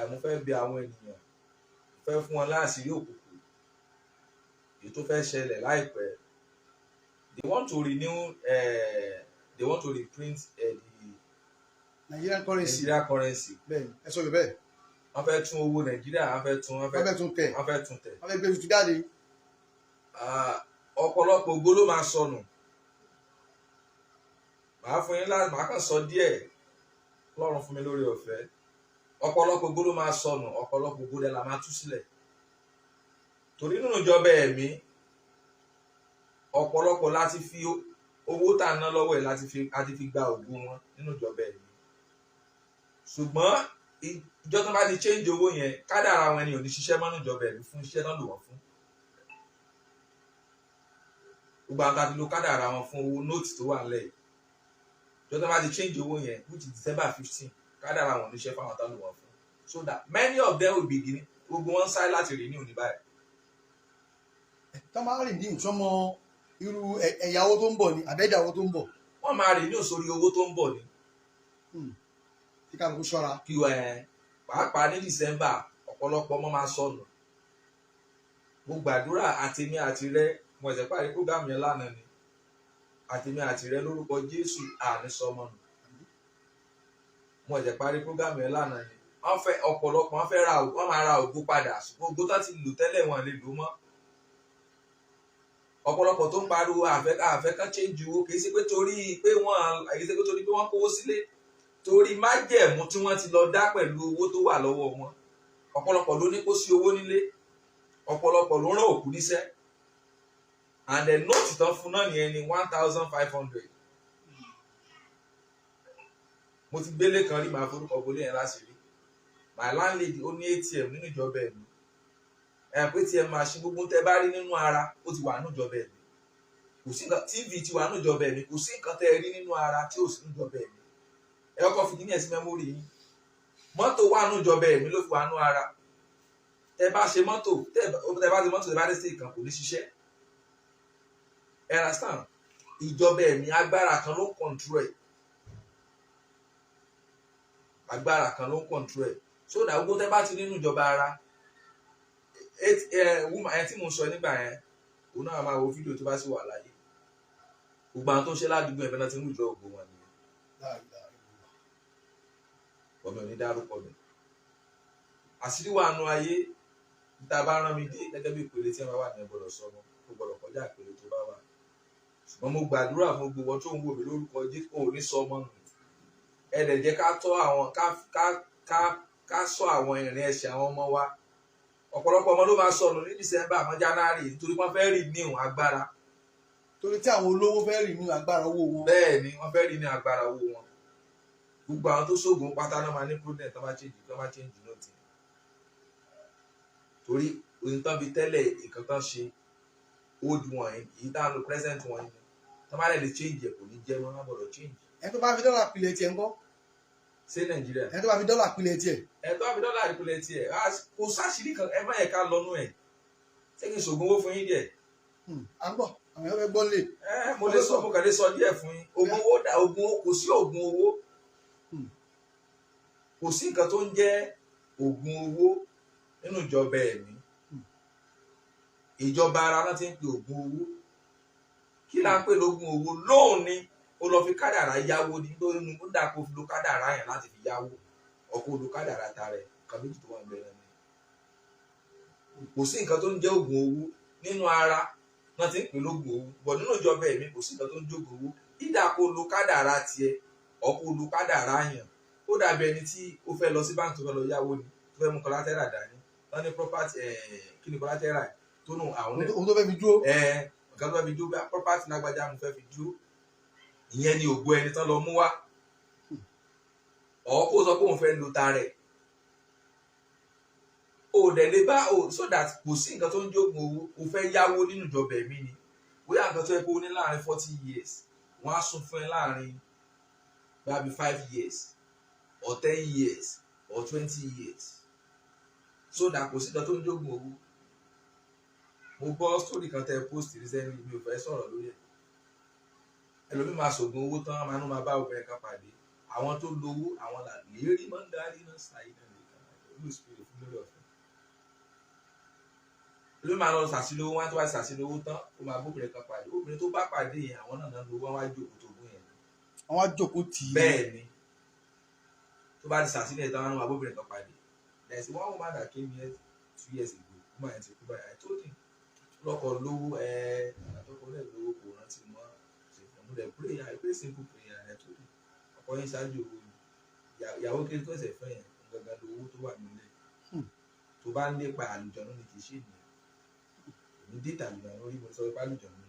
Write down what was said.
Mo fẹ́ bi àwọn ènìyàn, mo fẹ́ fún wọn láṣìírí òkùnkùn èyí tó fẹ́ ṣẹlẹ̀ láìpẹ́. They want to renew, they want to reprint the Nigerian currency. Nigeria currency. Bẹ́ẹ̀ni, ẹ sọ bẹ́ẹ̀. Wọ́n fẹ́ tún owó Nàìjíríà, wọ́n fẹ́ tún, wọ́n Wọ́n fẹ́ fẹ́ tún tẹ̀. Wọ́n fẹ́ tún tẹ̀. Wọ́n fẹ́ gbé tuntun jáde. Ah, ọ̀pọ̀lọpọ̀ ògo ló máa sọnù. Màá fún yín láti, màá kàn sọ díẹ̀. Ọlọ́run fún mi lórí ọ̀fẹ́. Ọ̀pọ̀lọpọ̀ ògo ló máa sọnù, ọ̀pọ̀lọpọ̀ ògo dẹ̀ la máa tú sílẹ̀, torí nínú ìjọba ẹ̀mí, ọ̀pọ̀lọpọ̀ láti fi owó tá a ná lọ́wọ́ ẹ̀ láti fi gba ògo wọn nínú ìjọba ẹ̀mí. Ṣùgbọ́n ìjọ tó bá ti change owó yẹn, kádàrá àwọn ènìyàn ò ní ṣiṣẹ́ mọ́ nínú ìjọba ẹ̀mí fún iṣẹ́ náà lò wọ́n fún. Gbogbo àwọn tá a ti lo kádàrá wọn fún owó note tó wà nílẹ̀ yìí, ìjọ tó bá ti change owó yẹn, which is December 15, kádàrá wọn ò ní ṣiṣẹ́ fáwọn tá a lò wọ́n fún, so that many of them will begin. Gbogbo wọn ń sáré láti renew ní báyìí. Tó máa rìn ní ìsọmọ irú ẹ̀yàwó tó ń bọ̀ ni àbẹ́dàwó tó ń bọ̀? Wọ́n máa renew sórí owó tó ń bọ̀ ni. Kí kálukú ṣọ́ra. Kí ẹ pàápàá ní December, ọ̀pọ̀lọpọ̀ ọmọ máa sọnù. Mo gbàdúrà, àtèmi àti rẹ, mo ẹ̀sẹ̀ parí program yẹn lánàá ni, àtèmi àti rẹ, lórúkọ Jésù, àní sọmọ nù. Mo ẹ̀sẹ̀ parí program yẹn lánàá ni. Wọ́n fẹ́, ọ̀pọ̀lọpọ̀ wọ́n fẹ́ ra, wọ́n máa ra ògo padà, ṣùgbọ́n ògo tó ti lò tẹ́lẹ̀, wọn lè lò mọ́. Ọ̀pọ̀lọpọ̀ tó ń pariwo àfẹ́ kán change owó, kì í ṣe pé torí pé wọ́n kówó sílé, torí májẹ̀mú tí wọ́n ti lọ dá pẹ̀lú owó tó wà lọ́wọ́ wọn. Ọ̀pọ̀lọpọ̀ ló ní kó sí owó nílé, ọ̀pọ̀lọpọ̀ ló rán òkú níṣẹ́. And the note tán fún náà nìyẹn ní 1,500. Mo ti gbélé kan rí, màá forúkọ bolé yẹn láṣìírí. My landlady, ó ní ATM nínú ìjọba ẹ̀mí. Ẹ̀ pé ATM machine, gbogbo tẹ́ bá rí nínú ara, ó ti wà nínú ìjọba ẹ̀mí. Kò sí nǹkan, TV ti wà nínú ìjọba ẹ̀mí. Kò sí nǹkan tẹ́ rí nínú ara tí ò sí nínú ìjọba ẹ̀mí. Ẹ kọ́kọ́ fi kíní ẹ̀ sí memory yín. Mọ́tò wà nínú ìjọba ẹ̀mí ló fi wà nínú ara. Tẹ́ bá ṣe mọ́tò, tẹ́ bá ṣe mọ́tò, tẹ́ bá dé sí ìkan, kò ní ṣiṣẹ́. Ẹ understand? Ìjọba ẹ̀mí, agbára kan ló ń control ẹ̀, agbára kan ló ń control ẹ̀, so that gbogbo tẹ́ bá ti nínú ìjọba ara ẹ woman ẹ tí mo sọ nígbà yẹn, òun náà máa wo fídíò tó bá sì wà láyé. Gbogbo àwọn tó ń ṣe ládùúgbò ẹ̀ náà ti ń wùjọ ògbó wọn nìyẹn. Ọmọ ò ní dárúkọ mi. Àṣírí wà nù ayé níta bá rán mi dé gẹ́gẹ́ bí ìpele tí ẹ máa wà ní, ẹ gbọ́dọ̀ sọ ọmọ tó gbọ́dọ̀ kọjá ìpele tó bá wà. Ṣùgbọ́n mo gbàdúrà fún gbogbo wọn tó ń wò mí, lórúkọ Jésù, ò ní sọ ọmọ nù. Ẹ dẹ̀ jẹ́ ká tọ́ àwọn, ká sọ àwọn ìrìn ẹsẹ̀ àwọn ọmọ wa. Ọ̀pọ̀lọpọ̀ ọmọ ló máa sọnù ní December àmọ́ January, nítorí wọ́n fẹ́ renew agbára. Torí tí àwọn olówó fẹ́ renew agbára owó wọn. Bẹ́ẹ̀ ni, wọ́n fẹ́ renew agbára owó wọn. Gbogbo àwọn tó ṣoògùn pátá náà máa ní problem tó bá change note, torí ohun tán fi tẹ́lẹ̀, nǹkan tán ṣe old one, èyí tá à ń lo present one yìí, tó bá lè change ẹ̀, kò ní jẹ́ wọn gbọ́dọ̀ change. Ẹni tó bá fi dọ́là pilẹ̀ tiẹ̀ ńkọ́? Ṣé Nàìjíríà? Ẹni tó bá fi dọ́là pilẹ̀ tiẹ̀. Ẹ tó bá fi dọ́là pilẹ̀ tiẹ̀, kò sáṣìírí kan. Ẹ má yẹ ká lọ́nú ẹ̀. Ṣé kí n ṣògùn owó fún yín díẹ̀? À ń gbọ́, àwọn èèyàn fẹ́ gbọ́ lè. Ẹ mo lè sọ, mo kàn lè sọ díẹ̀ fún yín. Oògùn owó dà, oògùn, kò sí oògùn owó. Kò sí nǹkan tó ń jẹ́ oògùn owó nínú ìjọba ẹ̀mí. Ìjọba ara náà ti ń pe oògùn owó. Kí là ń pè lóògùn owó? Lóun ni ó lọ fi kádàrá yáwó ni, nítorí ó dà kó fi lo kádàrá yẹn láti fi yáwó ọkọ, lo kádàrá ta rẹ̀. Nǹkan méjì tó wà ń bẹ̀rẹ̀ ni. Kò sí nǹkan tó ń jẹ́ oògùn owó. Nínú ara náà ti ń pè lóògùn owó bọ̀, nínú ìjọba ẹ̀mí, kò sí nǹkan tó ń jógun owó. Ìdá kó lo kádàrá tiẹ̀, ọkọ lo kádàrá yẹn. Ó dàbí ẹni tí ó fẹ́ lọ sí báńkì, tó fẹ́ lọ yáwó ni, tó fẹ́ mú collateral dání, wọ́n ní property, kí ni collateral tó nù àwọn? Ohun tó fẹ́ fi dúró. Nǹkan tó fẹ́ fi dúró, bí property lágbájá mo fẹ́ fi dúró, ìyẹn ni ògo ẹni tán lọ mú wá. Ọ̀ kó sọ pé òun fẹ́ lo ta rẹ̀, o dẹ̀ lè bá o, so that kò sí nǹkan tó ń jógun owó. O fẹ́ yáwó nínú ìjọba ẹ̀mí ni, bóyá nǹkan tó yẹ kó o ní láàrin 40 years, wọ́n á sún fún ẹ láàrin bíi 5 years or 10 years or 20 years, so that kò sí nǹkan tó ń jógun owó. Mo gbọ́ story kan tẹ́ post recently, mi ò fẹ́ sọ̀rọ̀ lórí ẹ̀. Ẹlòmíì máa ṣògùn owó tán, máa ń máa bá obìnrin kan pàdé. Àwọn tó lówó, àwọn là lérí máa ń darí náà ṣàyí náà lè kàn. Mi Holy Spirit fún lórí ọ̀fẹ́. Ló máa lọ sàṣìlówó wọn, tó bá sàṣìlówó tán, ó máa bóbìnrin kan pàdé. Obìnrin tó bá pàdé yẹn, àwọn náà lówó, wọn wá jókòó tó gún yẹn. Àwọn á jókòó tì í. Bẹ́ẹ̀ ni, tó bá ti sàṣìlẹ̀ tán, wọn máa bóbìnrin kan pàdé. There is one woman that came here 2 years ago. Woman yẹn ti kú báyìí. I told him, lọ́kọ̀ lówó ẹ, àtọkọ náà lówó, kò rántí mọ́ ṣe fún un. Mo pray, I pray simple prayer. I told him, ọkọ yín ṣáájú owó ni. Ìyàwó kiri tó ẹsẹ̀ fẹ́ yẹn gangan lówó tó wà nílẹ̀. Tó bá ń lépa àlùjọ̀nú ni, kì í ṣe ènìyàn. Èmi dé àlùjọ̀nú rí, mo sọ pé àlùjọ̀nú ni.